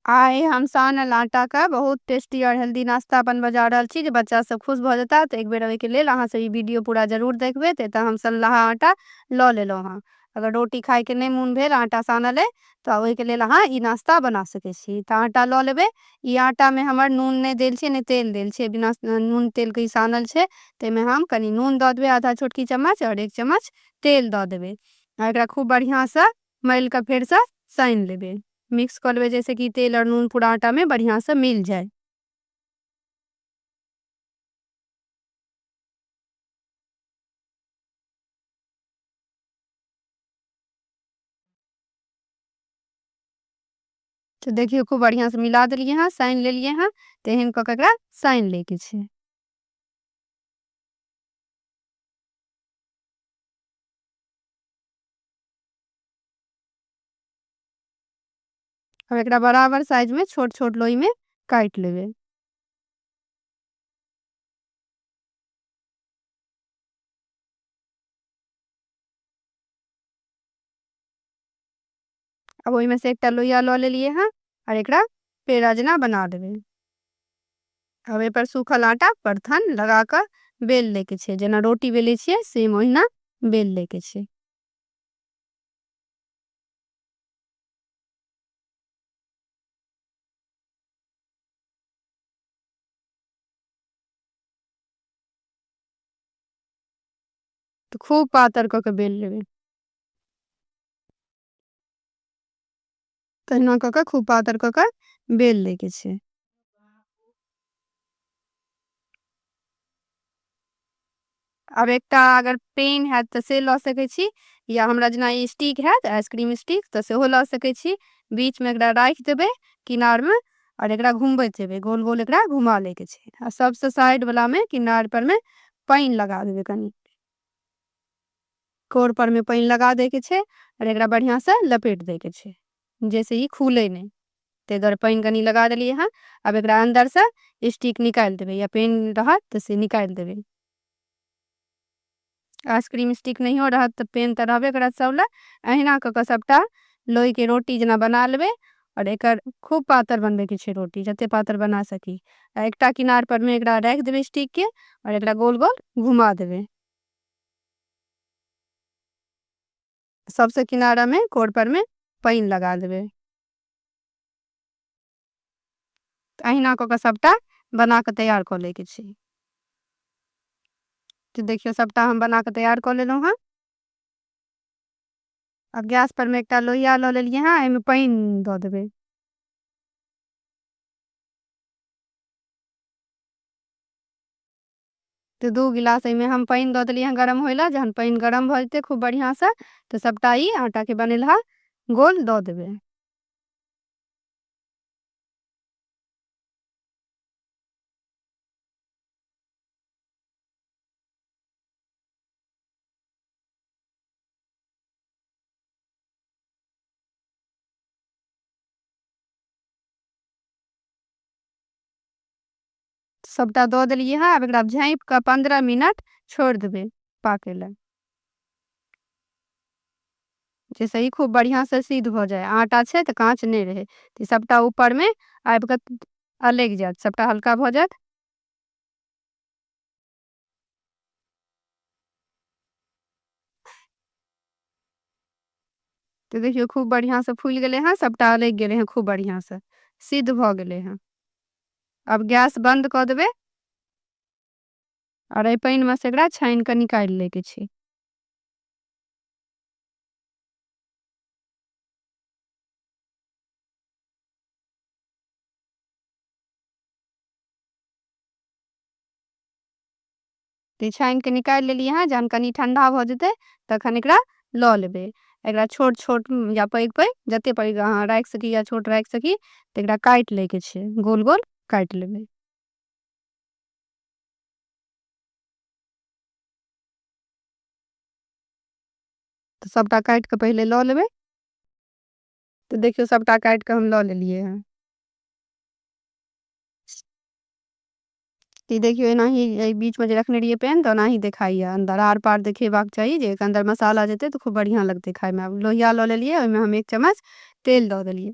आइ हम सानल आटा का बहुत टेस्टी और हेल्दी नाश्ता बनबऽ जा रहल छी जे बच्चा सब खुश भऽ जेता। तऽ एक बेर ओहिके लेल अहाँ सब ई वीडियो पूरा जरूर देखबै। तऽ एतऽ हम सनलाहा आटा लऽ लेलहुँ हँ। अगर रोटी खायके नहि मोन भेल आटा सानल अइ तऽ ओहिके लेल अहाँ ई नाश्ता बना सकै छी। तऽ आटा लऽ लेबै। ई आटामे हमर नून नहि देल छै, नहि तेल देल छै, बिना नून तेलके ई सानल छै। ताहिमे हम कनि नून दऽ देबै आधा छोटकी चम्मच आओर 1 चम्मच तेल दऽ देबै आ एकरा खूब बढ़िआँसँ मलि कऽ फेरसँ सानि लेबै, मिक्स कऽ लेबै, जाहिसँ कि तेल आओर नून पूरा आटामे बढ़िआँसँ मिल जाय। तऽ देखियौ खूब बढ़िआँसँ मिला देलियै हँ, सानि लेलियै हँ। तऽ एहन कऽ कऽ एकरा सानि लैके छै। आब एकरा बराबर साइज में छोट छोट लोई में काटि लेबै। अब ओहिमे से एकटा लोहिया लऽ लेलियै हँ और एकरा पेड़ा जेना बना देबै। अब एहि पर सूखल आटा परथन लगा कऽ बेल लैके छै, जेना रोटी बेलै छियै सेम ओहिना बेल लैके छै। तऽ खूब पातर कऽ के बेल लेबै। तहिना कऽ कऽ खूब पातर कऽ कऽ बेल लैके छै। आब एकटा अगर पेन हैत तऽ से लऽ सकै छी, या हमरा जेना ई स्टिक हैत आइसक्रीम स्टिक तऽ सेहो लऽ सकै छी। बीचमे एकरा राखि देबै किनारमे आओर एकरा घुमबैत जेबै, गोल गोल एकरा घुमा लैके छै। आ सबसँ साइड वालामे किनार परमे पानि लगा देबै, कनि कोर परमे पानि लगा दैके छै आओर एकरा बढ़िआँसँ लपेट दैके छै जाहिसँ ई खुलै नहि। ताहि दुआरे पानि कनि लगा देलियै हँ। आब एकरा अन्दरसँ स्टिक निकालि देबै या पेन रहत तऽ से निकालि देबै। आइसक्रीम स्टिक नहियो रहत तऽ पेन तऽ रहबे करत सब लए। अहिना कऽ कऽ सबटा लोहिके रोटी जेना बना लेबै आओर एकर खूब पातर बनबैके छै रोटी, जते पातर बना सकी। आ एकटा किनार परमे एकरा राखि देबै स्टिक के आओर एकरा गोल गोल घुमा देबै। सबसे किनारा में कोर पर में पानि लगा देबै। तऽ अहिना कऽ कऽ सबटा बना कऽ तैयार कऽ लैके छै। तऽ देखियौ सबटा हम बना कऽ तैयार कऽ लेलहुँ हँ। आब गैस पर में एकटा लोहिया लऽ लेलियै हँ, एहिमे पानि दऽ देबै। तऽ 2 गिलास एहिमे हम पानि दऽ देलियै हँ गरम होय लए। जहन पानि गरम भऽ जेतै खूब बढ़िआँसँ तऽ सबटा ई आटाके बनेलहा गोल दऽ देबै। सबटा दऽ देलियै हँ। आब एकरा झाँपि कऽ 15 मिनट छोड़ि देबै पाकै लए, जाहिसँ ई खूब बढ़िआँसँ सिद्ध भऽ जाय। आटा छै तऽ काँच नहि रहै, तऽ सबटा ऊपरमे आबि कऽ अलगि जायत, सबटा हल्का भऽ जायत। तऽ देखियौ खूब बढ़िआँसँ फूलि गेलै हँ, सबटा अलगि गेलै हँ, खूब बढ़िआँसँ सिद्ध भऽ गेलै हँ। आब गैस बन्द कऽ देबै आओर एहि पानिमे से एकरा छानि कऽ निकालि लैके छै। तऽ छानि कऽ निकालि लेलियै हँ। जहन कनि ठण्डा भऽ जेतै तखन एकरा लऽ लेबै। एकरा छोट छोट या पैघ पैघ, जते पैघ अहाँ राखि सकी या छोट राखि सकी, तऽ एकरा काटि लैके छै, गोल गोल काटि लेबै। तऽ सबटा काटि कऽ पहिले लऽ लेबै। तऽ देखियौ सबटा काटि कऽ हम लऽ लेलियै हँ। तऽ देखियौ एनाही एहि बीचमे जे रखने रहियै पेन तऽ ओनाही देखाइए, अन्दर आर पार देखेबाक चाही जे एकर अन्दर मसाला जेतै तऽ खूब बढ़िआँ लगतै खायमे। आब लोहिया लऽ लेलियै, ओहिमे हम 1 चम्मच तेल दऽ देलियै।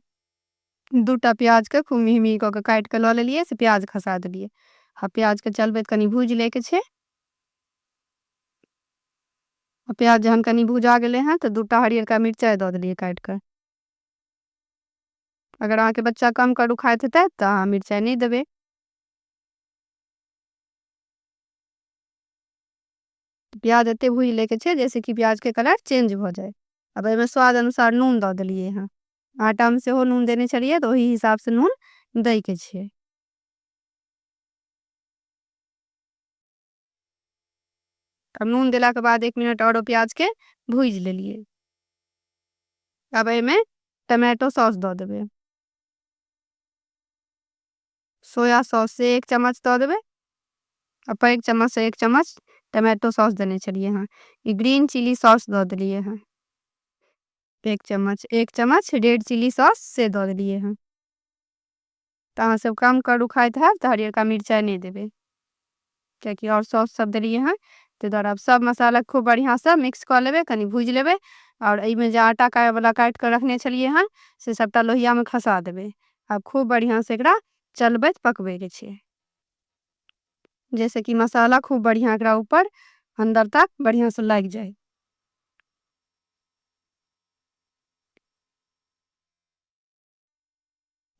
2टा प्याजके खूब मेही मेही कऽ के काटि कऽ लऽ लेलियै, से प्याज खसा देलियै। आ प्याजके चलबैत कनि भूजि लैके छै। आ प्याज जहन कनि भुजा गेलै हँ तऽ 2टा हरियरका मिरचाइ दऽ देलियै काटि कऽ। अगर अहाँके बच्चा कम करू खाइत हेतै तऽ अहाँ मिरचाइ नहि देबै। प्याज एते भूजि लैके छै जैसे कि प्याजके कलर चेंज भऽ जाय। आब एहिमे स्वाद अनुसार नून दऽ देलियै हँ। आटामे सेहो नून देने छलियै तऽ ओही हिसाबसँ नून दैके छै। आब नून देलाके बाद 1 मिनट औरो प्याजके भूजि लेलियै। आब एहिमे टमाटो सॉस दऽ देबै। सोया सॉस से 1 चम्मच दऽ देबै। आ पैघ चम्मच से 1 चम्मच टमाटो सॉस देने छलियै हँ। ई ग्रीन चिली सॉस दऽ देलियै हँ। 1 चम्मच, 1 चम्मच रेड चिली सॉस से दऽ देलियै हँ। तऽ अहाँ सब कम करू खाइत हैब तऽ हरियरका मिरचाइ नहि देबै, कियाकि आओर सॉस सब देलियै हँ। ताहि दुआरे आब सब मसाला खूब बढ़िआँसँ मिक्स कऽ लेबै, कनि भूजि लेबै। आओर एहिमे जे आटा वाला काटि कऽ रखने छलियै हँ से सबटा लोहियामे खसा देबै। आब खूब बढ़िआँसँ एकरा चलबैत पकबैके छै, जैसे कि मसाला खूब बढ़िआँ एकरा ऊपर अन्दर तक बढ़िआँसँ लागि जाय।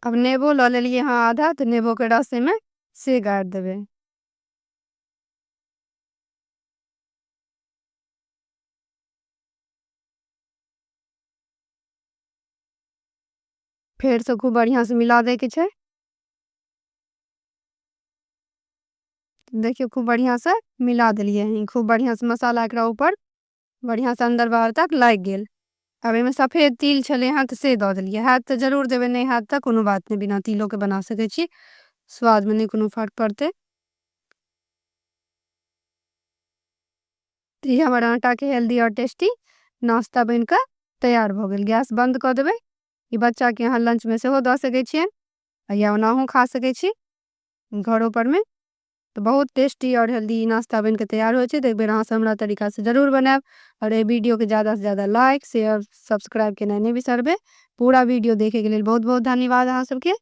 आब नेबो लऽ लेलियै हँ आधा, तऽ नेबोके रस एहिमे से गाड़ि देबै। फेरसँ खूब बढ़िआँसँ मिला दैके छै। देखियौ खूब बढ़िआँसँ मिला देलियै हँ। खूब बढ़िआँसँ मसाला एकरा ऊपर बढ़िआँसँ अन्दर बाहर तक लागि गेल। आब एहिमे सफेद तिल छलै हँ तऽ से दऽ देलियै। हैत तऽ जरूर देबै, नहि हैत तऽ कोनो बात नहि, बिना तिलोके बना सकै छी, स्वादमे नहि कोनो फर्क पड़तै। तऽ ई हमर आटाके हेल्दी आओर टेस्टी नाश्ता बनि कऽ तैयार भऽ गेल। गैस बन्द कऽ देबै। ई बच्चाके अहाँ लंचमे सेहो दऽ सकै छियनि या ओनाहो खा सकै छी घरो परमे। तऽ बहुत टेस्टी आओर हेल्दी ई नाश्ता बनि कऽ तैयार होइ छै। तऽ एक बेर अहाँ सब हमरा तरीकासँ जरूर बनायब। आओर एहि वीडियोके ज्यादासँ ज्यादा लाइक, शेयर, सब्सक्राइब केनाइ नहि बिसरबै। पूरा वीडियो देखैके लेल बहुत बहुत धन्यवाद अहाँ सबके।